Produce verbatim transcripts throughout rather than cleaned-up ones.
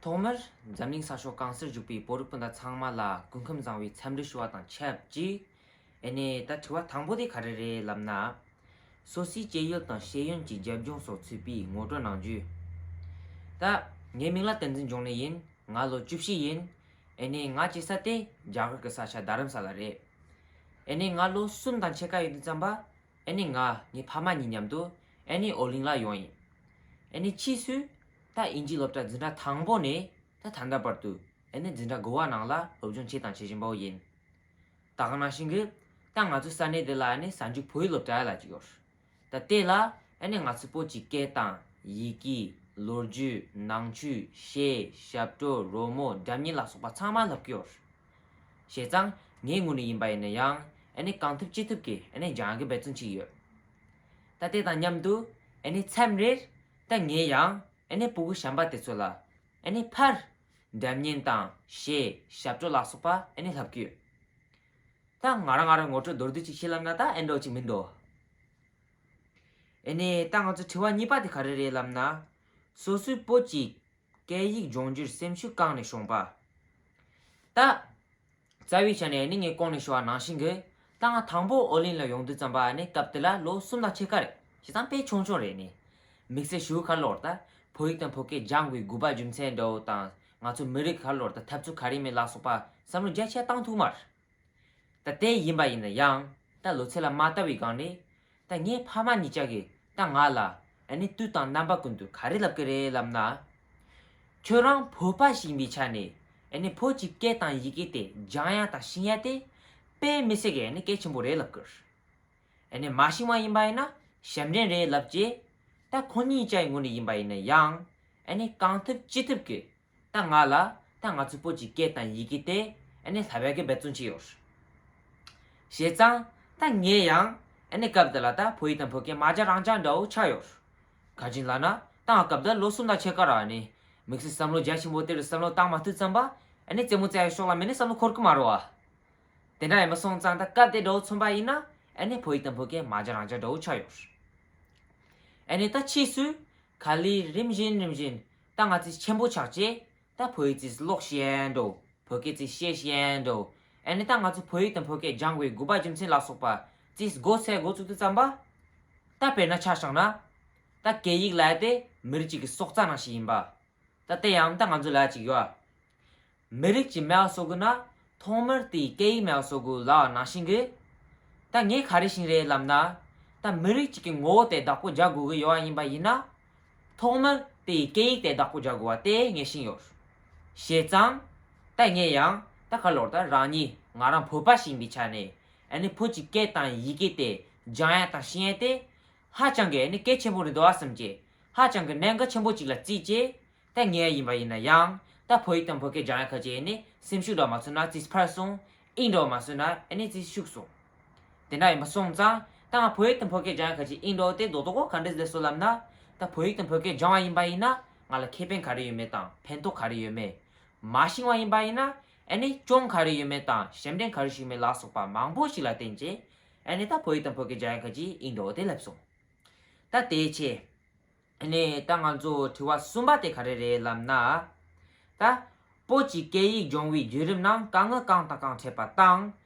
ཐོག་མར་འཛམ་གླིང་ས་ཕྱོགས་གང་སར་བཞུགས་པའི་བོད་རིགས་སྤུན་ཟླ་ཚང་མ་ལ་སྐུ་ཁམས་བཟང་བའི་འཚམས་འདྲི་ཞུ་བ་དང་ཆབས་ཅིག་ཨེ་ནས་ད་དྲི་བ་དང་པོ་དེ་ག་རེ་རེད་ལབ་ན། སོ་སོའི་སྐྱེས་ཡུལ་དང་ཤེས་ཡོན་གྱི་རྒྱབ་ལྗོངས་སོགས་ཚུད་པའི་ངོ་སྤྲོད་གནང་རྒྱུ། ད་ངའི་མིང་ལ་བསྟན་འཛིན་འབྱུང་གནས་ཡིན། ང་ལོ་བཅུ་བཞི་ཡིན། ཨེ་ནས་ང་སྐྱེས་ས་དེ་རྒྱ་གར་གྱི་ས་ཆ་རྡ་རམ་ས་ལ་རེད། ཨེ་ནས་ང་ལོ་གསུམ་དང་ཕྱེད་ཀ་ཡོད་དུས་ཙམ་པ། ཨེ་ནས་ང་ངའི་ཕ་མ་གཉིས་མཉམ་དུ་ཨེ་ནས་ཨོ་གླིང་ལ་ཡོང་ཡིན། ཨེ་ནས་ཕྱིས་སུ་ད་དབྱིན་ཇིའི་སློབ་གྲྭ་འཛིན་གྲྭ་དང་པོ་ནས་ད་ད་ལྟ་བར་དུ་ཨེ་ནས་འཛིན་གྲྭ་དགུ་པ་ནང་ལ་སློབ་སྦྱོང་བྱས་དང་བྱེད་བཞིན་པ་ཡིན། ད་ག་ནང་བཞིན་གྱི་ད་ང་ཚོའི་ས་གནས་འདི་ལ་ཨེ་ནས་གཟའ་མཇུག་བོད་ཡིག་སློབ་གྲྭ་ལ་ཅིག་ཡོད། ད་དེ་ལ་ཨེ་ནས་ང་ཚོའི་བོད་ཀྱི་སྐད་དང་ཡི་གེ། ལོ་རྒྱུས། ནང་ཆོས། གཞས། ཞབས་བྲོ། རོལ་མོ། སྒྲ་སྙན་ལ་སོགས་པ་ཚང་མ་བསླབ་ཀྱི་ཡོད། བྱས་ཙང་ངའི་ངོས་ནས་ཡིན་པ་ཡིན་ན་ཡང་ཨེ་ནས་གང་ཐུབ་ཅི་ཐུབ་ཀྱིས་ཨེ་ནས་སྦྱང་ཡག་གི་འབད་བརྩོན་བྱེད་ཀྱི་ཡོད། ད་དེ་དང་མཉམ་དུ་ཨེ་ནས་མཚམས་རེར་ད་ངས་ཡང་ཨེ་ནས་ཕྲུ་གུ་གཞན་པ་དེ་ཚོ་ལ་ཨེ་ནས་ཕར་སྒྲ་སྙན་དང་གཞས། ཞབས་བྲོ་ལ་སོགས་པ་ཨེ་ནས་བསླབ་ཀྱི་ཡོད། ད་ང་རང་ང་རང་ངོ་སྤྲོད་མདོར་བསྡུས་ཅིག་བྱེད་ལབ་ན་ད་ཨེ་འདྲ་ཅིག་མི་འདུག་ཨེ་ནས་ད་ང་ཚོ་དྲི་བ་གཉིས་པ་དེ་ག་རེ་རེད་ལབ་ན། སོ་སོའི་བོད་ཀྱི་སྐད་ཡིག་སྦྱོང་རྒྱུར་སེམས་ཤུགས་གང་ནས་བྱུང་པ། ད་རྩ་བའི་ཆ་ནས་ནི་ངས་གོང་ནས་ཞུ་བ་ནང་བཞིན་གྱི་ད་ང་དང་པོ་ཨོ་གླིང་ལ་ཡོང་དུས་ཙམ་པ་ནི་སྐབས་དེ་ལ་ལོ་གསུམ་དང་ཕྱེད་ཀ་རེད། བྱས་ཙང་དཔེ་ཆུང་ཆུང་རེད་ནི། དམིགས་བསལ་ཞུ་ག་ལོར་ད་བོད་ཡིག་དང་བོད་སྐད་སྦྱང་དགོས་དགོས་པ་རྒྱུ་མཚན་འདྲ་བོ་དང་ང་ཚོ་མི་རིགས་ག་ལོར་ད་འཐབ་རྩོད་ག་རེ་མེད་ལ་སོགས་པ་བསམ་བློ་རྒྱ་ཆེ་བཏང་ཐུབ་མ་རེད། ད་དེ་ཡིན་པ་ཡིན་ན་ཡང་ད་ལོ་ཚད་ལ་མ་ལྟ་བའི་སྒང་ནས་ད་ངའི་ཕ་མ་གཉིས་ཆ་གིས་ད་ང་ལ་ཨ་ནི་དུས་དང་རྣམ་པ་ཀུན་ཏུ་ག་རེ་ལབ་ཀྱི་རེད་ལབ་ན། ཁྱོད་རང་བོད་པ་ཞིག་ཡིན་པའི་ཆ་ནས་ཨ་ནི་བོད་ཀྱི་སྐད་དང་ཡི་གེ་དེ་སྦྱང་ཡ་དང་ཤེས་ཡ་དེ་དཔེ་མི་སྲིད་ཀྱི་ཨ་ནི་གལ་ཆེན་པོ་རེད་ལབ་ཀྱི་རེད། ཨ་ནི་མ་ཤེས་པ་ཡིན་པ་ཡིན་ན་ཞབས་འདྲེན་རེད་ལབ་ཀྱི། ད་ཁོ་གཉིས་ཆའི་ངོས་ནས་ཡིན་པ་ཡིན་ན་ཡང་ཨ་ནི་གང་ཐུབ་ཅི་ཐུབ་ཀྱིས་ད་ང་ལ་ད་ང་ཚོའི་བོད་ཀྱི་སྐད་དང་ཡི་གེ་དེ་ཨ་ནི་བསླབ་ཡག་གི་འབད་བརྩོན་བྱས་ཡོད། བྱས་ཙང་ད་ངས་ཡང་ཨ་ནི་སྐབས་དེ་ལ་ད་བོད་ཡིག་དང་བོད་སྐད་མ་སྦྱང་རང་སྦྱང་འདྲ་བོ་ཆགས་ཡོད། ག་ཅི་ལབ་ན་ད་ང་སྐབས་དེ་ལོ་གསུམ་དང་ཕྱེད་ཀ་ར་ཨ་ནི་དམིགས་བསལ་བསམ་བློ་རྒྱ་ཆེན་པོ་དེ་རུ་བསམ་བློ་བཏང་མ་ཐུབ་ཙམ་པ་ཨ་ནི་རྩེད་མོ་རྩེ་ཡག་ཕྱོགས་ལ་མེད་ནི་བསམ་བློ་འཁོར་གི་མ་རེད་བ། དེ་འདྲ་ཡིན་པ་སོང་ཙང་ད་སྐབས་དེ་འདྲ་བོ་མཚོན་པ་ཡིན་ན་ཨ་ནི་བོད་ཡིག་དང་བོད་སྐད་མ་སྦྱང་རང་སྦྱང་འདྲ་བོ་ཆགས་ཡོད། ཨ་ནི་ད་ཕྱིས་སུ་ག་ལེར་རིམ་བཞིན་རིམ་བཞིན་ད་ང་ཚོས་ཆེན་པོ་ཆགས་རྗེས་ད་བོད་ཡིག་ཅིག་ཀློག་ཤེས་ཡ་འདྲ་བོ། བོད་སྐད་ཅིག་བཤད་ཤེས་ཡ་འདྲ་བོ། ཨ་ནི་ད་ང་ཚོ་བོད་ཡིག་དང་བོད་སྐད་སྦྱང་དགོས་དགོས་པ་རྒྱུ་མཚན་ལ་སོགས་པ་ཅིག་མགོ་ཚོས་འགོ་བཙུགས་དུས་ཙམ་པ། ད་དཔེར་ན་ཆ་བཞག་ན། ད་སྐད་ཡིག་ལབ་ཡ་དེ་མི་རིགས་གཅིག་གི་སྲོག་རྩ་ནང་བཞིན་ཡིན་པ། ད་དེ་ཡང་ད་ང་ཚོ་ལ་ཅིག་ཡོད། མི་རིགས་ཀྱི་མེད་པ་བཟོ་དགོས་ན་ཐོག་མར་དེའི་སྐད་ཡིག་མེད་པ་བཟོ་དགོས་ལབ་པ་ནང་བཞིན་གྱི། ད་ངས་ག་རེ་ཤེས་རེད་ལབ་ན། ད་མི་རིགས་གཅིག་གི་ངོ་བོ་དེ་བདག་པོ་རྒྱག་དགོས་ཀྱི་ཡོད་པ་ཡིན་པ་ཡིན་ན། ཐོག་མར་དེའི་སྐད་ཡིག་དེ་བདག་པོ་རྒྱག་དགོས་པ་དེ་ངས་ཤེས་ཡོད། བྱས་ཙང་། ད་ངས་ཡང་ད་ག་ལོར་ད་རང་ཉིད་ང་རང་བོད་པ་ཞིག་ཡིན་པའི་ཆ་ནས་ཨ་ནི་བོད་ཀྱི་སྐད་དང་ཡི་གེ་དེ་སྦྱང་ཡ་དང་ཤེས་ཡ་དེ་ཧ་ཅང་གི་ཨ་ནི་གལ་ཆེན་པོ་རེད་འདུག་ཨ་བསམ་གྱི། ཧ་ཅང་གི་གནད་འགག་ཆེན་པོ་ཅིག་ལ་བརྩིས་བྱས། ད་ངས་ཡིན་པ་ཡིན་ན་ཡང་ད་བོད་ཡིག་དང་བོད་སྐད་སྦྱང་ཡ་ཁ་ཅིག་ནི་སེམས་ཤུགས་འདྲ་མ་ཚོར་ན་ཙིག་ཕར་སོང་། དབྱིངས་འདྲ་མ་སོང་ན་ཨ་ནི་ཙིག་ཤུགས་སོང་། དེ་འདྲ་ཡིན་པ་སོང་ཙང་ད་ང་བོད་ཡིག་དང་བོད་སྐད་སྦྱང་ཡ་ཁ་ཅིག་དབྱིངས་འདྲ་དེ་རྡོག་རྡོག་གོ་ག་འདྲ་ཟེར་སོང་ལབ་ན། ད་བོད་ཡིག་དང་བོད་སྐད་སྦྱང་བ་ཡིན་པ་ཡིན་ན་ང་ལ་ཁེ་ཕན་ག་རེ་ཡོད་མེད་དང་ཕན་ཐོགས་ག་རེ་ཡོད་མེད། མ་ཤེས་པ་ཡིན་པ་ཡིན་ན་ཨ་ནི་གྱོང་ག་རེ་ཡོད་མེད་དང་ཞབས་འདྲེན་ག་རེ་ཞིག་མེད་ལ་སོགས་པ་མང་པོ་ཞིག་ལ་བརྟེན་བྱས་ཨ་ནི་ད་བོད་ཡིག་དང་བོད་སྐད་སྦྱང་ཡ་ཁ་ཅིག་དབྱིངས་འདྲ་དེ་སླེབས་སོང་། ད་དེའི་ཆེད། ཨ་ནི་ད་ང་ཚོ་དྲི་བ་གསུམ་པ་དེ་ག་རེ་རེད་ལབ་ན། ད་བོད་ཀྱི་སྐད་ཡིག་སྦྱོང་བའི་བརྒྱུད་རིམ་ནང་དཀའ་ངལ་གང་དང་གང་འཕྲད་པ་དང་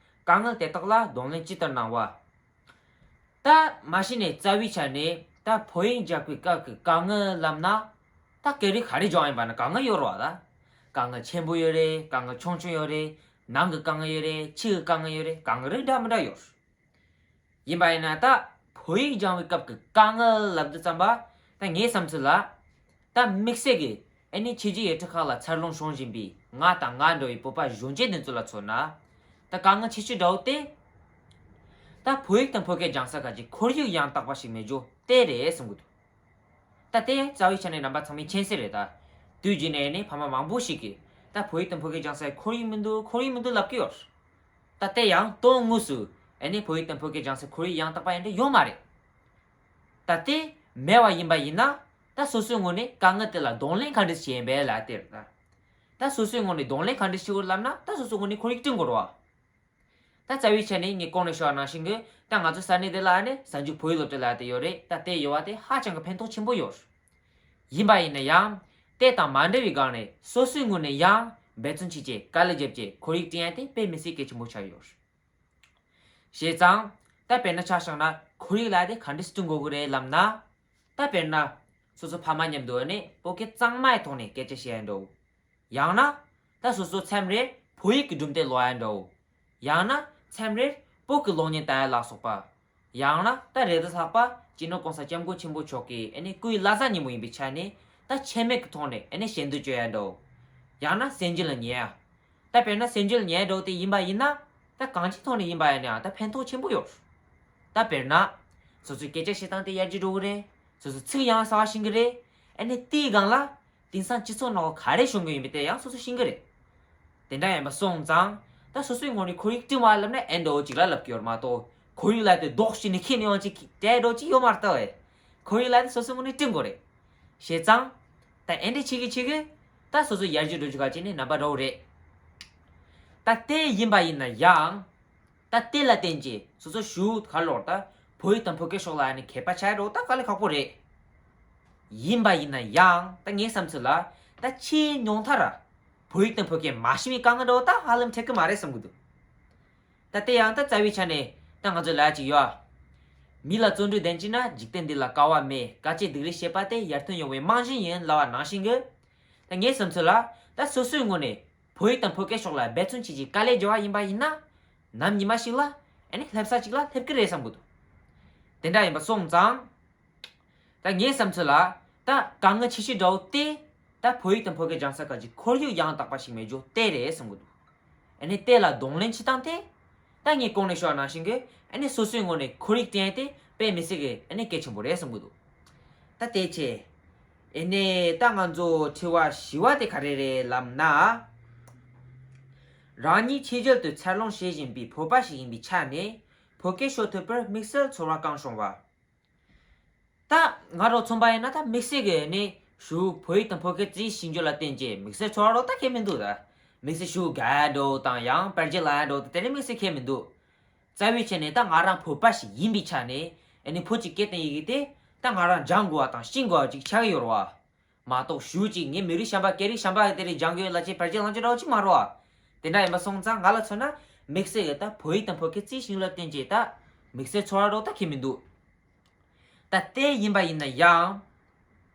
དཀའ་ངལ་དེ་དག་ལ་གདོང་ལེན་ཅི་ལྟར་གནང་བ། ད་མ་གཞི་ནས་རྩ་བའི་ཆ་ནས་ད་བོད་ཡིག་སྦྱང་བའི་སྐབས་ཀྱི་དཀའ་ངལ་ལབ་ན། ད་སྐད་རིགས་ག་རེ་སྦྱང་ཡིན་པ་ན་དཀའ་ངལ་ཡོད་རེད་བ་ད། དཀའ་ངལ་ཆེན་པོ་ཡོད་རེད། དཀའ་ངལ་ཆུང་ཆུང་ཡོད་རེད། ནང་གི་དཀའ་ངལ་ཡོད་རེད། ཕྱི་གི་དཀའ་ངལ་ཡོད་རེད། དཀའ་ངལ་རིགས་འདྲ་མི་འདྲ་ཡོད། ཡིན་པ་ཡིན་ན་ད་བོད་ཡིག་སྦྱང་བའི་སྐབས་ཀྱི་དཀའ་ངལ་ལབ་དུས་ཙམ་པ། ད་ངའི་བསམ་ཚུལ་ལ། ད་དམིགས་བསལ་གྱི་ཨ་ནི་ཕྱི་རྒྱལ་ཡུལ་གྲུ་ཁག་ལ་འཚར་ལོངས་བྱུང་བཞིན་པའི་ང་དང་ང་འདྲ་བའི་བོད་པ་གཞོན་སྐྱེས་འདི་ཚོ་ལ་མཚོན་ན། ད་དཀའ་ངལ་ཆེ་ཤོས་འདྲ་བོ་དེ། ད་བོད་ཡིག་དང་བོད་སྐད་སྦྱང་ས་ཁ་ཅིག་ཁོར་ཡུག་ཡང་དག་པ་ཞིག་མེད་རྒྱུ་དེ་རེད་བསམ་གྱི་འདུག་ད་དེ་རྩ་བའི་ཆ་ནས་རྣམ་པ་ཚང་མས་མཁྱེན་གསལ་རེད་ད། དུས་རྒྱུན་ནས་ནི་ཕ་མ་མང་པོ་ཞིག་གིས་ད་བོད་ཡིག་དང་བོད་སྐད་སྦྱང་སའི་ཁོར་ཡུག་མི་འདུག་ཁོར་ཡུག་མི་འདུག་ལབ་ཀྱི་ཡོད། ད་དེ་ཡང་དོན་དངོས་སུ་ཨ་ནི་བོད་ཡིག་དང་བོད་སྐད་སྦྱང་སའི་ཁོར་ཡུག་ཡང་དག་པ་ཡང་འདྲ་ཡོད་མ་རེད། ད་དེ་མེད་པ་ཡིན་པ་ཡིན་ན་ད་སོ་སོའི་ངོས་ནས་དཀའ་ངལ་དེ་ལ་གདོང་ལེན་ག་འདྲ་བྱེད་ཡིན་པས་ལབ་དེ་རེད་ད། ད་སོ་སོའི་ངོས་ནས་གདོང་ལེན་ག་འདྲ་བྱེད་དགོས་ལབ་ན་ད་སོ་སོའི་ངོས་ནས་ཁོར་ཡུག་བསྐྲུན་དགོས་རེད་བ། ད་རྩ་བའི་ཆ་ནས་ངས་གོང་ནས་ཞུས་པ་ནང་བཞིན་གྱི་ད་ང་ཚོ་ས་གནས་འདི་ལ་ནི་གཟའ་མཇུག་བོད་ཡིག་སློབ་གྲྭ་ལབ་དེ་ཡོད་རེད། ད་དེ་ཡོད་པ་དེ་ཧ་ཅང་གི་ཕན་ཐོགས་ཆེན་པོ་ཡོད། ཡིན་པ་ཡིན་ན་ཡང་ དེ་དང་མ་འབྲེལ་བའི་སྒང་ནས་སོ་སོའི་ངོས་ནས་ཡང་འབད་བརྩོན་བྱས་རྗེས་དཀའ་ལས་བརྒྱབ་རྗེས་ཁོར་ཡུག་བསྐྲུན་ཡ་དེ་དཔེ་མི་སྲིད་གལ་ཆེན་པོ་ཆགས་ཡོད། བྱས་ཙང་། ད་དཔེར་ན་ཆ་བཞག་ན་ཁོར་ཡུག་ལ་དེ་ག་འདྲས་བསྐྲུན་དགོས་ཀྱི་རེད་ལབ་ན། ད་དཔེར་ན། སོ་སོ་ཕ་མ་མཉམ་དུ་ནས་བོད་སྐད་གཙང་མའི་ཐོག་ནས་སྐད་ཆ་བཤད་ཡ་འདྲ་བོ། ཡང་ན། ད་སོ་སོ་མཚམས་རེར་བོད་ཡིག་གི་སྒྲུང་དེབ་ཀློག་ཡ་འདྲ་བོ། ཡང་ན་མཚམས་རེར་བོད་ཀྱི་གློག་བརྙན་ལྟ་ཡ་ལ་སོགས་པ། ཡང་ན་ད་རེས་འདི་ལྷག་པ་སྤྱི་ནོར་༸གོང་ས་༸སྐྱབས་མགོན་ཆེན་པོ་མཆོག་གི་ཨ་ནི་སྐུའི་བླ་གཟའ་ཉིན་མོ་ཡིན་པའི་ཆ་ནས་ད་ཆད་མེད་ཀྱི་ཐོག་ནས་ཨ་ནི་ཞལ་འདོན་བྱེད་ཡ་འདྲ་བོ། ཡང་ན་གསན་རྒྱུན་ལ་ཉན་ཡ། ད་དཔེར་ན་གསན་རྒྱུན་ལ་ཉན་ཡ་འདྲ་བོ་དེ་ཡིན་པ་ཡིན་ན་ད་གང་ཅིའི་ཐོག་ནས་ཡིན་པ་ཡིན་ན་ཡང་ད་ཕན་ཐོགས་ཆེན་པོ་ཡོད། ད་དཔེར་ན། སོ་སོའི་སྐད་ཆ་བཤད་སྟངས་དེ་ཡར་རྒྱས་འགྲོ་གི་རེད། སོ་སོའི་ཚིག་ཡང་གསར་བ་ཤེས་ཀྱི་རེད། ཨ་ནི་དེའི་སྒང་ལ། དེང་སང་སྤྱི་ཚོགས་ནང་ག་རེ་བྱུང་གི་ཡིན་པ་དེ་ཡང་སོ་སོས་ཤེས་ཀྱི་རེད། དེ་འདྲ་ཡིན་པ་སོང་ཙང་། ད་སོ་སོའི་ངོས་ནས་ཁོར་ཡུག་བསྐྲུན་པ་ལབ་ན་ཨེ་འདྲ་བོ་ཅིག་ལ་ལབ་ཀྱི་ཡོད་མ་གཏོགས། ཁོར་ཡུག་ལ་དེ་རྡོག་བྱས་ནས་ཁྱེར་ནས་ཡོང་ཅིག་དེ་འདྲ་བོ་ཅིག་ཡོད་མ་རེད་ད་བས། ཁོར་ཡུག་ལ་དེ་སོ་སོའི་ངོས་ནས་བསྐྲུན་དགོས་རེད། བྱས་ཙང་། ད་ཨེ་འདྲ་བྱེད་ཀྱི་བྱེད་ཀྱི། ད་སོ་སོ་ཡར་རྒྱས་འགྲོ་རྒྱུ་ག་ཅིག་ནས་རྣམ་པ་འདྲ་བོ་རེད། ད་དེ་ཡིན་པ་ཡིན་ན་ཡང་། ད་དེ་ལ་བརྟེན་གྱིས་སོ་སོ་ཞུ་ག་ལོར་ད་བོད་ཡིག་དང་བོད་སྐད་ཕྱོགས་ལ་ནི་མཁས་པ་ཆགས་འགྲོ་ད་དཀའ་ལས་ཁག་པོ་རེད། ཡིན་པ་ཡིན་ན་ཡང་ད་ངའི་བསམ་ཚུལ་ལ་ད་ཆེས་ཉུང་མཐར་བོད་ཡིག་དང་བོད་སྐད་མ་ཤེས་པའི་དཀའ་ངལ་འགྲོ་ད་ཧ་ལམ་འཕྲད་ཀྱི་མ་རེད་བསམ་གྱི་འདུག་ད་དེ་ཡང་ད་རྩ་བའི་ཆ་ནས་ད་ང་ཚོ་ལ་ཅིག་ཡོད། མི་ལ་བརྩོན་འགྲུས་ལྡན་གྱི་ན་འཇིག་རྟེན་འདི་ལ་དཀའ་བ་མེད། དཀའ་སྤྱད་སྡུག་རུས་བྱས་པ་དེ་ཡར་ཐོན་ཡོང་བའི་རྨང་གཞི་ཡིན་ལབ་པ་ནང་བཞིན་གྱི། ད་ངའི་བསམ་ཚུལ་ལ་ད་སོ་སོའི་ངོས་ནས། བོད་ཡིག་དང་བོད་སྐད་ཕྱོགས་ལ་འབད་བརྩོན་བྱེད་ཀྱི་དཀའ་ལས་བརྒྱབ་པ་ཡིན་པ་ཡིན་ན། ནམ་ཉི་མ་ཞིག་ལ་ཨ་ནི་སླེབས་ས་ཅིག་ལ་སླེབས་ཀྱི་རེད་བསམ་གྱི་འདུག་དེ་འདྲ་ཡིན་པ་སོང་ཙང་། ད་ངའི་བསམ་ཚུལ་ལ་ད་དཀའ་ངལ་ཆེ་ཤོས་འདྲ་བོ་དེ་ད་བོད་ཡིག་དང་བོད་སྐད་སྦྱང་ས་ག་ཅིག་ཁོར་ཡུག་ཡང་དག་པ་ཞིག་མེད་རྒྱུ་དེ་རེད་བསམ་གྱི་འདུག་ཨ་ནི་དེ་ལ་གདོང་ལེན་བྱེད་སྟངས་དེ། ད་ངས་གོང་ནས་ཞུས་པ་ནང་བཞིན་གྱི་ཨ་ནི་སོ་སོའི་ངོས་ནས་ཁོར་ཡུག་དེ་ཡང་དེ་དཔེ་མི་སྲིད་ཀྱི་ཨ་ནི་གལ་ཆེན་པོ་རེད་བསམ་གྱི་འདུག་ད་དེ་ཆེ། ཨེ་ནས་ད་ང་ཚོ་དྲི་བ་བཞི་བ་དེ་ག་རེ་རེད་ལབ་ན། རང་ཉིད་ཆེས་རྒྱུན་དུ་འཚར་ལོངས་བྱེད་བཞིན་པའི་བོད་པ་ཞིག་ཡིན་པའི་ཆ་ནས་བོད་སྐད་ཤོད་ཐུབ་པར་དམིགས་བསལ་ཚོར་བ་གང་བྱུང་བ། ད་ང་རང་མཚོན་པ་ཡིན་ན་ད་དམིགས་བསལ་གྱི་ནས་ཞུ་བོད་ཡིག་དང་བོད་སྐད་རྩིས་ཞིབ་འཇུག་ལ་བརྟེན་རྗེས་དམིགས་བསལ་ཚོར་བ་རོ་ད་ཁྱད་མི་འདུག་ད་དམིགས་བསལ་ཞུ་དགའ་འགྲོ་དང་ཡང་དཔེར་བརྗོད་ལ་འགྲོ་དེ་དེ་ནས་དམིགས་བསལ་ཁྱད་མི་འདུག་རྩ་བའི་ཆ་ནས་ད་ང་རང་བོད་པ་ཞིག་ཡིན་པའི་ཆ་ནས་ཨ་ནི་བོད་ཀྱི་སྐད་དང་ཡི་གེ་དེ་ད་ང་རང་སྦྱང་དགོས་པ་དང་ཤེས་དགོས་པ་ཅིག་ཆགས་ཀྱི་ཡོད་རེད་བ། མ་གཏོགས་ཞུ་ཅིག་ངས་མི་རིགས་གཞན་པ་སྐད་རིགས་གཞན་པ་དེ་རིགས་སྦྱང་གི་ཡོད་ལབ་ཅིག་བར་ཆད་ལངས་ཀྱི་འདྲ་བོ་ཅིག་མ་རེད་བ། དེ་འདྲ་ཡིན་པ་སོང་ཙང་ང་ལ་མཚོན་ན་དམིགས་བསལ་གྱི་ད་བོད་ཡིག་དང་བོད་སྐད་རྩིས་ཞིབ་འཇུག་ལ་བརྟེན་བྱས་ད་དམིགས་བསལ་ཚོར་བ་རོ་ད་ཁྱད་མི་འདུག་ད་དེ་ཡིན་པ་ཡིན་ན་ཡང་།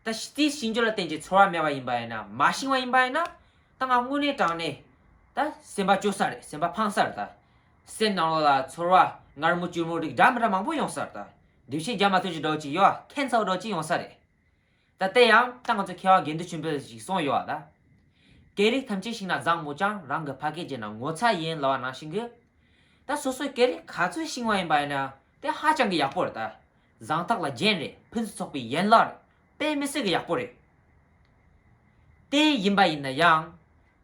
ད་ཤི་དེའི་ཤིང་ཆུ་ལ་བརྟེན་ཅིང་ཚོར་བ་མེད་པ་ཡིན་པ་ཡིན་ན་མ་ཤིང་བ་ཡིན་པ་ཡིན་ན། ད་ང་དངོས་གནས་དྲང་གནས། ད་སེམས་པ་སྐྱོ་ས་རེད། སེམས་པ་ཕངས་ས་རེད་ད། སེམས་ནང་ལོགས་ལ་ཚོར་བ་ངར་མོ་སྐྱུར་མོ་རིགས་འདྲ་མི་འདྲ་མང་པོ་ཡོང་ས་རེད་ད། འགྲེལ་བཤད་རྒྱག་མ་ཐུབ་ཅིག་འདྲ་བོ་ཅིག་ཡོད་ཁྱད་མཚར་བོ་འདྲ་བོ་ཅིག་ཡོང་ས་རེད། ད་དེ་ཡང་ད་ང་ཚོ་མཁས་པ་དགེ་འདུན་ཆོས་འཕེལ་ཞིག་གསུངས་ཡོད་པ་ད། སྐད་རིགས་ཐམས་ཅད་ཤིང་ན་བཟང་མོད་ཀྱང་རང་གི་ཕ་སྐད་བརྗེད་ན་ངོ་ཚ་ཡིན་ལབ་པ་ནང་བཞིན་གྱི། ད་སོ་སོའི་སྐད་རིགས་ག་ཚོད་ཤིང་བ་ཡིན་པ་ཡིན་ན་དེ་ཧ་ཅང་གི་ཡག་པོ་རེད་ད། བཟང་རྟགས་ལ་རྒྱན་རེད། ཕུན་སུམ་ཚོགས་པའི་ཡན་ལག་རེད། དཔེ་མི་སྲིད་གི་ཡག་པོ་རེད། དེ་ཡིན་པ་ཡིན་ན་ཡང་།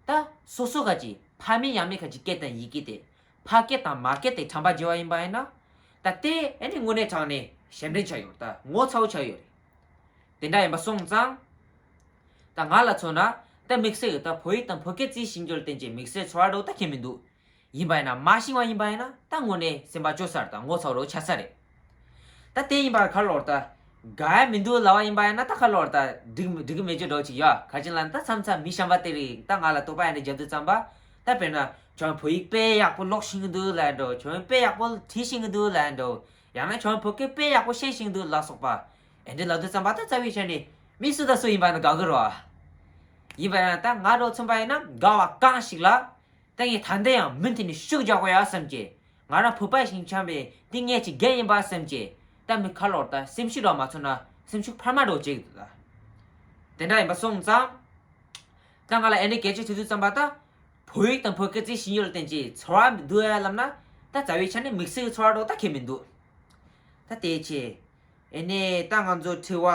ད་སོ་སོ་ག་ཅིག་ཕ་མེས་ཡང་མེས་ག་ཅིག་སྐད་དང་ཡི་གེ་དེ། ཕ་སྐད་དང་མ་སྐད་དེ་ཁྲམ་པ་བརྗེ་བ་ཡིན་པ་ཡིན་ན། ད་དེ་ཨེ་ནི་དངོས་གནས་དྲང་གནས་ཞབས་འདྲེན་ཆགས་ཡོད་རེད་ད་ངོ་ཚ་བོ་ཆགས་ཡོད་རེད། དེ་འདྲ་ཡིན་པ་སོང་ཙང་། ད་ང་ལ་མཚོན་ན་ད་དམིགས་བསལ་གྱི་ད་བོད་ཡིག་དང་བོད་སྐད་རྩིས་ཞིབ་འཇུག་ལ་བརྟེན་ཅིང་དམིགས་བསལ་ཚོར་བ་འདྲ་བོ་ད་ཁྱད་མི་འདུག་ཡིན་པ་ཡིན་ན་མ་ཤེས་པ་ཡིན་པ་ཡིན་ན་ད་དངོས་གནས་སེམས་པ་སྐྱོ་ས་རེད་ད་ངོ་ཚ་བོ་ཆགས་ས་རེད། ད་དེ་ཡིན་པ་ག་ལོར་ད། དགའ་ཡ་མི་འདུག་ལབ་པ་ཡིན་པ་ཡིན་ན་ད་ག་ལོར་ད་འགྲིག་འགྲིག་གི་མེད་རྒྱུ་འདྲ་བོ་ཅིག་ཡོད་ག་ཅི་ལ་ད་མཚམས་མཚམས་མི་གཞན་པ་དེ་རིགས་ད་ང་ལ་དོགས་པ་ཡ་འདྲ་རྒྱབ་དུས་ཙམ་པ། ད་དཔེར་ན་ཁྱོད་བོད་ཡིག་དཔེ་ཡག་པོ་ཀློག་ཤེས་ཀྱི་འདུག་ལབ་འདྲ་བོ་ཁྱོད་དཔེ་ཡག་པོ་བྲིས་ཤེས་ཀྱི་འདུག་ལབ་འདྲ་བོ། ཡང་ན་ཁྱོད་བོད་སྐད་དཔེ་ཡག་པོ་བཤད་ཤེས་འདུག་ལ་སོགས་པ། ཨེ་འདྲ་ལབ་དུས་ཙམ་པ་ད་རྩ་བའི་ཆ་ནས་མི་སུ་དང་སུ་ཡིན་པ་ནི་དགའ་གི་རོ། ཡིན་པ་ཡིན་ན་ད་ང་རང་མཚོན་པ་ཡིན་ན་དགའ་བ་གང་ཞིག་ལ། ད་ངས་ད་འདི་ཡང་མུ་མཐུད་ནས་ཤུགས་རྒྱག་དགོས་ཡ་བསམ་གྱི། ང་རང་བོད་པ་ཞིག་ཆགས་པས་འདི་ངེད་ཀྱི་འགན་ཡིན་པ་བསམ་གྱི། ད་མི་ཁ་ལོར་ད་སེམས་ཤུགས་རང་མ་ཚོར་ན་སེམས་ཤུགས་འཕར་མ་འགྲོ་བྱེད་ཀྱི་འདུག་ད། དེ་འདྲ་ཡིན་པ་སོང་ཙང་། ད་ང་ལ་ཨེ་འདྲའི་སྐད་ཆ་དྲིས་དུས་ཙམ་པ་ད། བོད་ཡིག་དང་བོད་སྐད་རྩིས་ཞིབ་འཇུག་ལ་བརྟེན་ཅིང་ཚོར་བ་འདུག་ཡ་ལབ་ན། ད་རྩ་བའི་ཆ་ནས་དམིགས་བསལ་གྱི་ཚོར་བ་འདྲ་བོ་ད་ཁྱད་མི་འདུག་ད་དེ་ཆེ། ཨེ་ནས་ད་ང་ཚོ་དྲི་བ་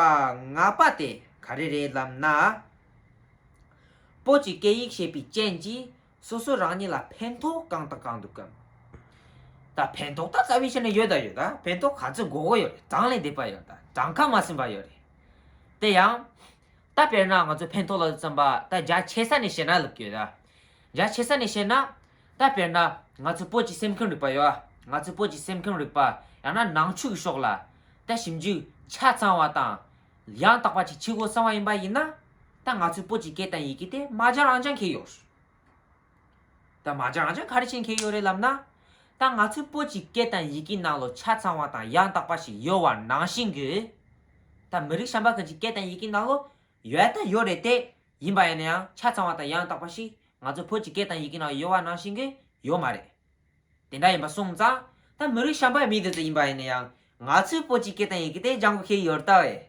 ལྔ་པ་དེ་ག་རེ་རེད་ལབ་ན། བོད་ཀྱི་སྐད་ཡིག་ཤེས་པའི་རྐྱེན་གྱིས་སོ་སོ་རང་ཉིད་ལ་ཕན་ཐོགས་གང་དང་གང་འདུག་གམ། ད་ཕན་ཐོགས་ད་རྩ་བའི་ཆ་ནས་ཡོད་ད་ཡོད་ད་ཕན་ཐོགས་ག་ཚོད་དགོས་གོ་ཡོད་རེད། གྲངས་ལས་འདས་པ་ཡོད་ད་གྲངས་ཁ་མ་ཟིན་པ་ཡོད་རེད། དེ་ཡང་། ད་དཔེར་ན་ང་ཚོ་ཕན་ཐོགས་ལ་བསམ་པ་ད་རྒྱ་ཆེ་ས་ནས་བཤད་ན་ལབ་ཀྱི་ཡོད་ད། རྒྱ་ཆེ་ས་ནས་བཤད་ན། ད་དཔེར་ན་ང་ཚོ་བོད་ཀྱི་སེམས་ཁམས་རིག་པ་ཡོད་ཨ། ང་ཚོ་བོད་ཀྱི་སེམས་ཁམས་རིག་པ་ཡང་ན་ནང་ཆོས་ཀྱི་ཕྱོགས་ལ་ད་ཞིབ་འཇུག་ཆ་ཚང་བ་དང་ཡང་དག་པ་ཅིག་བྱེད་དགོས་བསམ་བ་ཡིན་པ་ཡིན་ན། ད་ང་ཚོའི་བོད་ཀྱི་སྐད་དང་ཡི་གེ་དེ་མ་སྦྱང་རང་སྦྱང་མཁན་ཡོད། ད་མ་སྦྱང་རང་སྦྱང་ག་རེ་བྱེད་མཁན་ཡོད་རེད་ལབ་ན། ད་ང་ཚོའི་བོད་ཀྱི་སྐད་དང་ཡི་གེ་ནང་ལོགས་ཆ་ཚང་བ་དང་ཡང་དག་པ་ཞིག་ཡོད་པ་ནང་བཞིན་གྱི། ད་མི་རིགས་གཞན་པ་ཁ་ཅིག་སྐད་དང་ཡི་གེ་ནང་ལོགས་ཡོད་ད་ཡོད་རེད་དེ། ཡིན་པ་ཡིན་ན་ཡང་ཆ་ཚང་བ་དང་ཡང་དག་པ་ཞིག་ང་ཚོ་བོད་ཀྱི་སྐད་དང་ཡི་གེ་ནང་ཡོད་པ་ནང་བཞིན་གྱི་ཡོད་མ་རེད། དེ་འདྲ་ཡིན་པ་སོང་ཙང་། ད་མི་རིགས་གཞན་པའི་མི་དེ་ཚོ་ཡིན་པ་ཡིན་ན་ཡང་ང་ཚོའི་བོད་ཀྱི་སྐད་དང་ཡི་གེ་དེ་སྦྱང་དགོས་ཁེལ་ཡོད་ད་བས།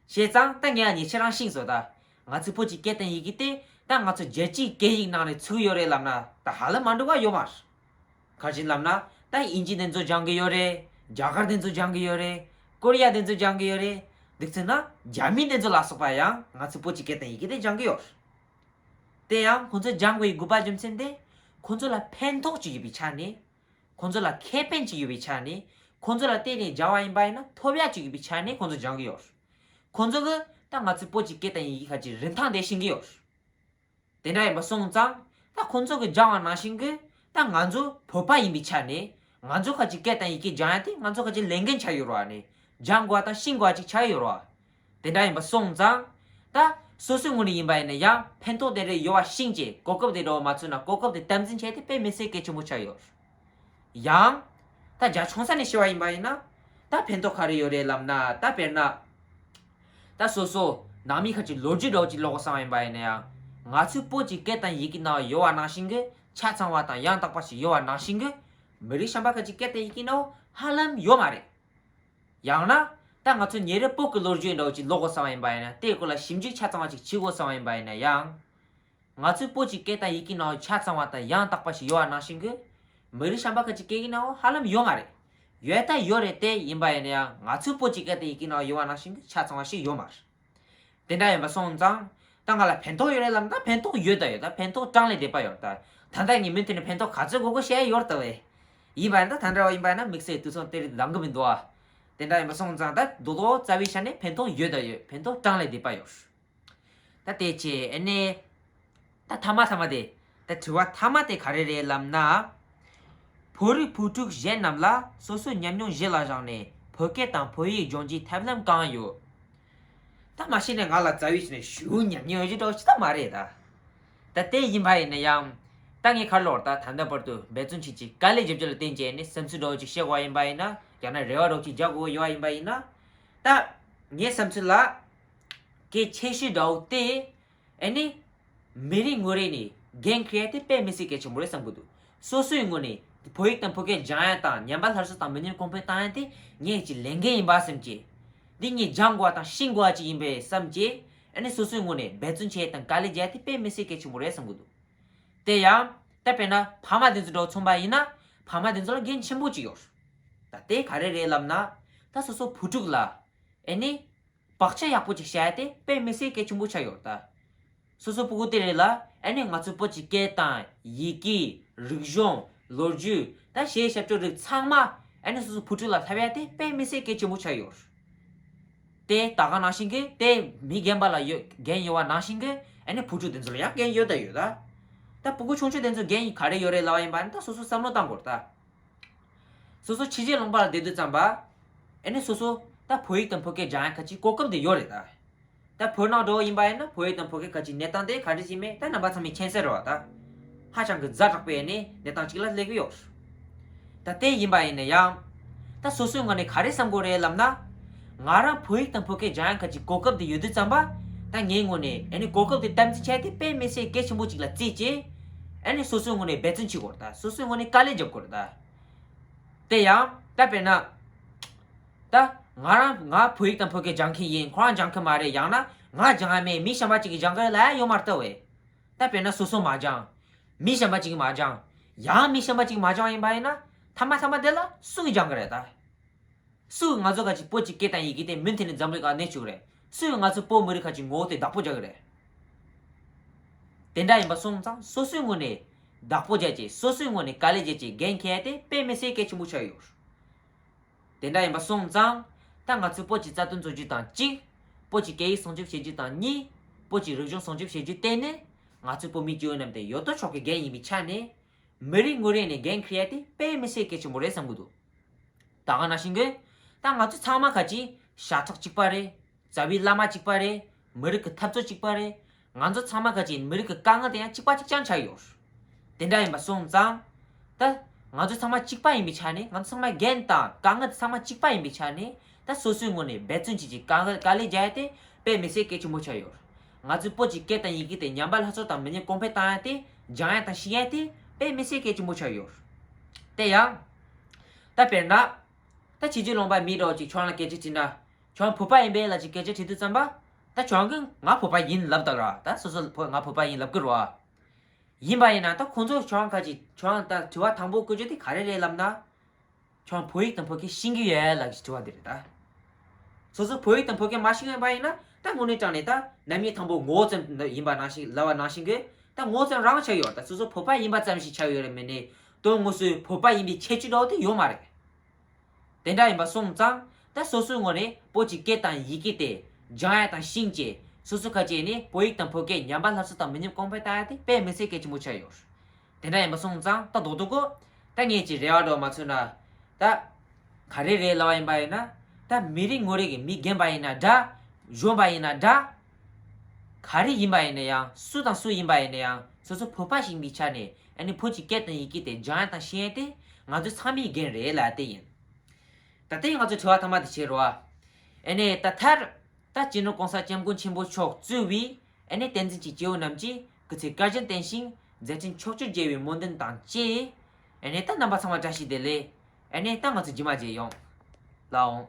བྱས་ཙང་ད་ངས་ཉེ་ཆར་རང་ཤེས་སོང་ད། ང་ཚོའི་བོད་ཀྱི་སྐད་དང་ཡི་གེ་དེ་ད་ང་ཚོ་རྒྱལ་སྤྱིའི་སྐད་ཡིག་ནང་ནས་ཚུད་ཡོད་རེད་ལབ་ན་ད་ཧ་ལམ་མ་འགྲོ་བ་ཡོད་མ་རེད། ག་རེ་ལབ་ན། ད་དབྱིན་ཇི་དེ་ཚོ་སྦྱང་གི་ཡོད་རེད། རྒྱ་གར་དེ་ཚོ་སྦྱང་གི་ཡོད་རེད། ཀོ་རི་ཡ་དེ་ཚོ་སྦྱང་གི་ཡོད་རེད། འདུག་ཚེ་ན་རྒྱ་མི་དེ་ཚོ་ལ་སོགས་པ་ཡང་ང་ཚོའི་བོད་ཀྱི་སྐད་དང་ཡི་གེ་དེ་སྦྱང་གི་ཡོད། དེ་ཡང་ཁོང་ཚོས་སྦྱང་དགོས་ཡི་དགོས་པ་རྒྱུ་མཚན་དེ། ཁོང་ཚོ་ལ་ཕན་ཐོགས་ཅིག་ཡོད་པའི་ཆ་ནས། ཁོང་ཚོ་ལ་ཁེ་ཕན་ཅིག་ཡོད་པའི་ཆ་ནས། ཁོང་ཚོ་ལ་བརྟེན་ནས་སྦྱང་བ་ཡིན་པ་ཡིན་ན་ཐོབ་ཡ་ཅིག་ཡོད་པའི་ཆ་ནས་ཁོང་ཚོ་སྦྱང་གི་ཡོད། ཁོང་ཚོ་གི་ད་ང་ཚོའི་བོད་ཀྱི་སྐད་དང་ཡི་གེ་ཁ་ཅིག་རིན་ཐང་དེ་ཤེས་ཀྱི་ཡོད། དེ་འདྲ་ཡིན་པ་སོང་ཙང་། ད་ཁོང་ཚོ་གི་སྦྱང་བ་ནང་བཞིན་གི་ད་ང་ཚོ་བོད་པ་ཡིན་པའི་ཆ་ནས་ང་ཚོ་ཁ་ཅིག་སྐད་དང་ཡི་གེ་སྦྱང་ཡ་དེ་ང་ཚོ་ཁ་ཅིག་ལས་འགན་ཆགས་ཡོད་རེད་བ་ནི། སྦྱང་དགོས་པ་དང་ཤེས་དགོས་པ་ཅིག་ཆགས་ཡོད་རེད་བ། དེ་འདྲ་ཡིན་པ་སོང་ཙང་། ད་སོ་སོའི་ངོས་ནས་ཡིན་པ་ཡིན་ན་ཡང་ཕན་ཐོགས་དེ་འདྲ་ཡོད་པ་ཤེས་བྱས་གོ་སྐབས་དེ་འདྲ་བ་མ་ཚུད་ན་གོ་སྐབས་དེ་དམ་འཛིན་བྱས་ཏེ་དཔེ་མི་སྲིད་གལ་ཆེན་པོ་ཆགས་ཡོད། ཡང་། ད་རྒྱ་ཆུང་ས་ནས་བཤད་པ་ཡིན་པ་ཡིན་ན། ད་ཕན་ཐོགས་ག་རེ་ཡོད་རེད་ལབ་ན་ད་དཔེར་ན། ད་སོ་སོ་ནང་མི་ཁ་ཅིག་ལོ་རྒྱུས་འདྲ་བོ་ཅིག་ཀློག་གོ་བསམ་པ་ཡིན་པ་ཡིན་ན་ཡང་། ང་ཚོའི་བོད་ཀྱི་སྐད་དང་ཡི་གེ་ནང་ཡོད་པ་ནང་བཞིན་གྱི་ཆ་ཚང་བ་དང་ཡང་དག་པ་ཞིག་ཡོད་པ་ནང་བཞིན་གྱི་མི་རིགས་གཞན་པ་ཁ་ཅིག་སྐད་དང་ཡི་གེ་ནང་ཧ་ལམ་ཡོད་མ་རེད། ཡང་ན། ད་ང་ཚོ་ཉེ་རབས་བོད་ཀྱི་ལོ་རྒྱུས་འདྲ་བོ་ཅིག་ཀློག་གོ་བསམ་པ་ཡིན་པ་ཡིན་ན་དེའི་སྐོར་ལ་ཞིབ་འཇུག་ཆ་ཚང་བ་ཅིག་བྱེད་དགོས་བསམ་པ་ཡིན་པ་ཡིན་ན་ཡང་། ང་ཚོའི་བོད་ཀྱི་སྐད་དང་ཡི་གེ་ནང་ཆ་ཚང་བ་དང་ཡང་དག་པ་ཞིག་ཡོད་པ་ནང་བཞིན་གྱི། མི་རིགས་གཞན་པ་ཁ་ཅིག་སྐད་ཡིག་ནང་ཧ་ལམ་ཡོད་མ་རེད། ཡོད་ད་ཡོད་རེད་དེ་ཡིན་པ་ཡིན་ན་ཡང་ང་ཚོའི་བོད་ཀྱི་སྐད་དང་ཡི་གེ་ནང་ཡོད་པ་ནང་བཞིན་གྱི་ཆ་ཚང་བ་ཞིག་ཡོད་མ་རེད། དེ་འདྲ་ཡིན་པ་སོང་ཙང་། ད་ང་ལ་ཕན་ཐོགས་ཡོད་རེད་ལབ་ན་ད་ཕན་ཐོགས་ཡོད་ད་ཡོད་ད་ཕན་ཐོགས་གྲངས་ལས་འདས་པ་ཡོད་ད། ད་ལྟ་ངས་མུ་མཐུད་ནས་ཕན་ཐོགས་ག་ཚོད་དགོས་དགོས་བཤད་ཡོད་ད་བས། ཡིན་པ་ཡིན་ད་ད་འདྲ་བ་ཡིན་པ་ཡིན་ན་དམིགས་བསལ་དུས་ཚོད་དེ་རིང་འདང་གི་མི་འདུག་ཨ། དེ་འདྲ་ཡིན་པ་སོང་ཙང་ད་རྡོག་རྡོག་རྩ་བའི་ཆ་ནས་ཕན་ཐོགས་ཡོད་ད་ཡོད་ཕན་ཐོགས་གྲངས་ལས་འདས་པ་ཡོད། ད་དེ་ཆེ་ཨ་ནི། ད་ཐ་མ་ཐ་མ་དེ། ད་དྲི་བ་ཐ་མ་དེ་ག་རེ་རེད་ལབ་ན། བོད་རིགས་བུ་ཕྲུག་གཞན་རྣམས་ལ་སོ་སོའི་ཉམས་མྱོང་གཞི་ལ་བཞག་ནས་བོད་སྐད་དང་བོད་ཡིག་སྦྱོང་རྒྱུའི་ཐབས་ལམ་གང་ཡོད། ད་མ་ཤེས་ནས་ང་ལ་རྩ་བའི་ཆ་ནས་ཞུ་ཉམས་མྱོང་ཡོད་རྒྱུ་འདྲ་བོ་ཅི་ད་མ་རེད་ད། ད་དེ་ཡིན་པ་ཡིན་ན་ཡང་། ད་ངས་ག་རེ་ལབ་ད་ད་ལྟ་བར་དུ་འབད་བརྩོན་བྱེད་ཀྱི་དཀའ་ལས་བརྒྱབ་རྒྱུ་ལ་བརྟེན་བྱས་ནས་བསམ་ཚུལ་འདྲ་བོ་ཅིག་བཤད་དགོས་པ་ཡིན་པ་ཡིན་ན་ཡང་ན་རེ་བ་འདྲ་བོ་ཅིག་རྒྱག་དགོས་ཡོད་པ་ཡིན་པ་ཡིན་ན། ད། ངའི་བསམ་ཚུལ་ལ། གལ་ཆེ་ཤོས་འདྲ་བོ་དེ། ཨ་ནི། མི་རེ་ངོ་རེ་ནས་འགན་འཁྱེར་ཡ་དེ་དཔེ་མི་སྲིད་གལ་ཆེན་པོ་རེད་བསམ་གི་འདུག་སོ་སོའི་ངོས་ནས་བོད་ཡིག་དང་བོད་སྐད་སྦྱང་ཡ་དང་ཉམས་པ་སླར་གསོ་དང་མི་ཉམས་གོང་འཕེལ་བཏང་ཡ་དེ་ངའི་ཅིག་ལས་འགན་ཡིན་པ་བསམ་གྱི། འདི་ངས་སྦྱང་དགོས་པ་དང་ཤེས་དགོས་པ་ཅིག་ཡིན་པས་བསམ་གྱི། ཨ་ནི་སོ་སོའི་ངོས་ནས་འབད་བརྩོན་བྱེད་ཡ་དང་དཀའ་ལས་རྒྱག་ཡ་དེ་དཔེ་མི་སྲིད་གལ་ཆེན་པོ་རེད་བསམ་གི་འདུག་དེ་ཡང་ད་དཔེར་ན་ཕ་མ་དེ་ཚོ་འདྲ་བོ་མཚོན་པ་ཡིན་ན་ཕ་མ་དེ་ཚོ་ལ་འགན་ཆེན་པོ་ཅིག་ཡོད། ད་དེ་ག་རེ་རེད་ལབ་ན། ད་སོ་སོ་བུ་ཕྲུག་ལ། ཨ་ནི། བག་ཆགས་ཡག་པོ་ཅིག་བཞག་ཡ་དེ་དཔེ་མི་སྲིད་གལ་ཆེན་པོ་ཆགས་ཡོད་ད། སོ་སོ་སྤུ་གུ་དེ་རེད་ལ་ཨ་ནི་ང་ཚོའི་བོད་ཀྱི་སྐད་དང་ཡི་གེ། རིག་གཞུང་། ལོ་རྒྱུས། ད་གཞས་ཞབས་བྲོ་རིགས་ཚང་མ་ཨ་ནི་སོ་སོ་བུ་ཕྲུག་ལ་ལྷབ་ཡ་དེ་དཔེ་མི་སྲིད་གལ་ཆེན་པོ་ཆགས་ཡོད། དེ་ད་ག་ནང་བཞིན་གྱི་དེ་མི་རྒན་པ་ལ་ཡོད་འགན་ཡོད་པ་ནང་བཞིན་གྱི་ཨ་ནི་བུ་ཕྲུག་དེ་ཚོ་ལ་ཡང་འགན་ཡོད་ད་ཡོད་ད། ད་སྤུ་གུ་ཆུང་ཆུང་དེ་ཚོ་འགན་ག་རེ་ཡོད་རེད་ལབ་པ་ཡིན་པ་ནི་ད་སོ་སོ་བསམ་བློ་བཏང་དགོས་རེད་ད། སོ་སོ་ཕྱི་རྒྱལ་ལུང་པ་ལ་བསྡད་དུས་ཙམ་པ། ཨ་ནི་སོ་སོ་ད་བོད་ཡིག་དང་བོད་སྐད་སྦྱང་ཡ་ཁ་ཅིག་གོ་སྐབས་དེ་ཡོད་རེད་ད། ད་བོད་ནང་འགྲོ་བ་ཡིན་པ་ཡིན་ན་བོད་ཡིག་དང་བོད་སྐད་ཁ་ཅིག་གནས་སྟངས་དེ་ག་འདྲ་ཞིག་མེད་ད་རྣམ་པ་ཚང་མས་མཁྱེན་གསལ་རེད་བ་ད། ཧ་ཅང་གི་ཛ་དྲག་པའི་ནི་གནས་སྟངས་ཅིག་ལ་སླེབས་ཀྱི་ཡོད། ད་དེ་ཡིན་པ་ཡིན་ན་ཡང་། ད་སོ་སོའི་ངོས་ནས་ག་རེ་བསམ་དགོས་རེད་ལབ་ན། ང་རང་བོད་ཡིག་དང་བོད་སྐད་སྦྱང་ཡ་ཁ་ཅིག་གོ་སྐབས་དེ་ཡོད་དུས་ཙམ་པ། ད་ངའི་ངོས་ནས་ཨ་ནི་གོ་སྐབས་དེ་དམ་འཛིན་བྱས་ཏེ་དཔེ་མི་སྲིད་གལ་ཆེན་པོ་ཅིག་ལ་བརྩིས་བྱས། ཨ་ནི་སོ་སོའི་ངོས་ནས་འབད་བརྩོན་བྱེད་དགོས་རེད་ད་སོ་སོའི་ངོས་ནས་དཀའ་ལས་རྒྱབ་དགོས་རེད་ད། དེ་ཡང་ད་དཔེར་ན། ད་ང་རང་ང་བོད་ཡིག་དང་བོད་སྐད་སྦྱང་མཁན་ཡིན་ཁོ་རང་སྦྱང་གི་མ་རེད་ཡང་ན་ང་སྦྱང་ཡ་མེད་མི་གཞན་པ་ཅིག་གིས་སྦྱང་གི་རེད་ལབ་ཡ་ཡོད་མ་རེད་ད་བས། ད་དཔེར་ན་སོ་སོ་མ་སྦྱང་། མི་གཞན་པ་ཅིག་གིས་མ་སྦྱང་། ཡང་མི་གཞན་པ་ཅིག་གིས་མ་སྦྱང་ཡིན་པ་ཡིན་ན་ཐ་མ་ཐ་མ་དེ་ལ་སུ་གིས་སྦྱང་གི་རེད་ད། སུས་ང་ཚོ་ཁ་ཅིག་བོད་ཀྱི་སྐད་དང་ཡི་གེ་དེ་མུ་མཐུད་ནས་འཛམ་གླིང་ག་གནས་བཅུག་རེད། སུས་ང་ཚོ་བོད་མི་རིགས་ཁ་ཅིག་ངོ་བོ་དེ་བདག་པོ་རྒྱག་གི་རེད། དེ་འདྲ་ཡིན་པ་སོང་ཙང་སོ་སོའི་ངོས་ནས་བདག་པོ་རྒྱག་ཅེས་སོ་སོའི་ངོས་ནས་དཀའ་ལས་རྒྱག་ཅེས་འགན་འཁྱེར་ཏེ་དཔེ་མི་སྲིད་གལ་ཆེན་པོ་ཆགས་ཡོད། དེ་འདྲ་ཡིན་པ་སོང་ཙང་ད་ང་ཚོས་བོད་ཀྱི་རྩ་དོན་རྩོད་རྒྱུ་དང་གཅིག་བོད་ཀྱི་སྐད་ཡིག་སྲུང་སྐྱོབ་བྱེད་རྒྱུ་དང་གཉིས། བོད་ཀྱི་རིག་གཞུང་སྲུང་སྐྱོབ་བྱེད་རྒྱུ་དེ་ནི་ང་ཚོའི་བོད་མི་སྤྱི་ཡོངས་རྣམས་དེ་ཡོད་དོ་ཅོག་གི་འགན་ཡིན་པའི་ཆ་ནས། མི་རེ་ངོ་རེ་ནས་འགན་འཁྱེར་ཡ་དེ་དཔེ་མི་སྲིད་གལ་ཆེན་པོ་རེད་བསམ་གི་འདུག་ད་ག་ནང་བཞིན་གྱི། ད་ང་ཚོ་ཚང་མ་ཁ་ཅིག་ཤ་ཁྲག་གཅིག་པ་རེད། རྩ་བའི་བླ་མ་གཅིག་པ་རེད། མི་རིགས་ཀྱི་འཐབ་རྩོད་གཅིག་པ་རེད། ང་ཚོ་ཚང་མ་ག་ཅིག་མི་རིགས་ཀྱི་དཀའ་ངལ་དེ་ཡང་གཅིག་པ་གཅིག་རྐྱང་ཆགས་ཡོད། དེ་འདྲ་ཡིན་པ་སོང་ཙང་། ད་ང་ཚོ་ཚང་མ་གཅིག་པ་ཡིན་པའི་ཆ་ནས་ང་ཚོ་ཚང་མ་འགན་དང་དཀའ་ངལ་དེ་ཚང་མ་གཅིག་པ་ཡིན་པའི་ཆ་ནས། ད་སོ་སོའི་ངོས་ནས་འབད་བརྩོན་བྱེད་ཀྱི་དཀའ་ངལ་དཀའ་ལས་རྒྱག་ཡ་དེ་དཔེ་མི་སྲིད་གལ་ཆེན་པོ་ཆགས་ཡོད། ང་ཚོའི་བོད་ཀྱི་སྐད་དང་ཡི་གེ་དེ་ཉམས་པ་སླར་གསོ་དང་མི་ཉམས་གོང་འཕེལ་བཏང་ཡ་དེ་སྦྱང་ཡ་དང་ཤེས་ཡ་དེ་དཔེ་མི་སྲིད་གལ་ཆེན་པོ་ཆགས་ཡོད། དེ་ཡང་། ད་དཔེར་ན། ད་ཕྱི་རྒྱལ་ལུང་པ་མི་འདྲ་བོ་ཅིག་ཁྱོད་ལ་སྐད་ཆ་དྲིས་ན། ཁྱོད་བོད་པ་ཡིན་པས་ལབ་ཅིག་སྐད་ཆ་དྲིས་དུས་ཙམ་པ། ད་ཁྱོད་ཀྱིས་ང་བོད་པ་ཡིན་ལབ་ད་ར། ད་སོ་སོ་བོད་ང་བོད་པ་ཡིན་ལབ་གི་རེད་བ། ཡིན་པ་ཡིན་ན་ད་ཁོང་ཚོ་ཁྱོད་ག་ཅིག་ཁྱོད་ད་དྲི་བ་དང་པོ་བཀོད་རྒྱུ་དེ་ག་རེ་རེད་ལབ་ན། ཁྱོད་བོད་ཡིག་དང་བོད་སྐད་ཤེས་ཀྱི་ཡོད་ལབ་ཀྱི་དྲི་བ་དེ་རེད་ད། སོ་སོ་བོད་ཡིག་དང་བོད་སྐད་མ་ཤེས་ཡོད་པ་ཡིན་ན་ད་དངོས་གནས་དྲང་ནས་ད་ནམ་ཡིན་དང་པོ་ངོ་བོ་ཙམ་ཡིན་པ་ནང་བཞིན་ལབ་པ་ནང་བཞིན་གྱི་ད་ངོ་བོ་ཙམ་རང་ཆགས་ཡོད། ད་སོ་སོ་བོད་པ་ཡིན་པ་ཙམ་ཞིག་ཆགས་ཡོད་རེད། མིན་ནས་དོན་དངོས་སུ་བོད་པ་ཡིན་པའི་ཁྱད་ཆོས་འདྲ་བོ་དེ་ཡོད་མ་རེད། དེ་འདྲ་ཡིན་པ་སོང་ཙང་ད་སོ་སོའི་ངོས་ནས་བོད་ཀྱི་སྐད་དང་ཡི་གེ་དེ་སྦྱང་ཡ་དང་ཤེས་བྱས་སོ་སོ་ག་ཅིག་ནས་བོད་ཡིག་དང་བོད་སྐད་ཉམས་པ་སླར་གསོ་དང་མི་ཉམས་གོང་འཕེལ་བཏང་ཡ་དེ་དཔེ་མི་སྲིད་གལ་ཆེན་པོ་ཆགས་ཡོད། དེ་འདྲ་ཡིན་པ་སོང་ཙང་ད་རྡོག་རྡོག་གོ། ད་ངས་ཀྱི་རེ་བ་འདྲ་བོ་མ་ཚོད་ན། ད། ག་རེ་རེད་ལབ་པ་ཡིན་པ་ཡིན་ན། ད་མི་རེ་ངོ་རེ་གི་མི་རྒན་པ་ཡིན་ན་འདྲ། གཞོན་པ་ཡིན་ན་འདྲ། ག་རེ་ཡིན་པ་ཡིན་ན་ཡང་སུ་དང་སུ་ཡིན་པ་ཡིན་ན་ཡང་སོ་སོ་བོད་པ་ཞིག་ཡིན་པའི་ཆ་ནས་ཨ་ནི་བོད་ཀྱི་སྐད་དང་ཡི་གེ་དེ་སྦྱང་ཡ་དང་ཤེས་ཡ་དེ་ང་ཚོ་ཚང་མའི་འགན་རེད་ལབ་དེ་ཡིན། ད་ལྟའི་ང་ཚོ་དྲི་བ་ཐ་མ་དེ་བྱེད་རོགས། ཨ་ནི་ད་མཐར། ད་སྤྱི་ནོར་གོང་ས་སྐྱབས་མགོན་ཆེན་པོ་མཆོག་གཙོས་པའི་ཨ་ནི་བསྟན་འཛིན་གྱི་སྐྱེ་བོ་རྣམས་ཀྱིས་སྐུ་ཚེ་བསྐལ་བརྒྱར་བརྟན་ཞིང་མཛད་འཕྲིན་ཕྱོགས་བཅུར་རྒྱས་པའི་སྨོན་འདུན་དང་བཅས། ཨ་ནི་ད་རྣམ་པ་ཚང་མ་བཀྲ་ཤིས་བདེ་ལེགས། ཨ་ནི་ད་ང་ཚོ་རྗེས་མ་མཇལ་ཡོང་། ལགས་འོང་།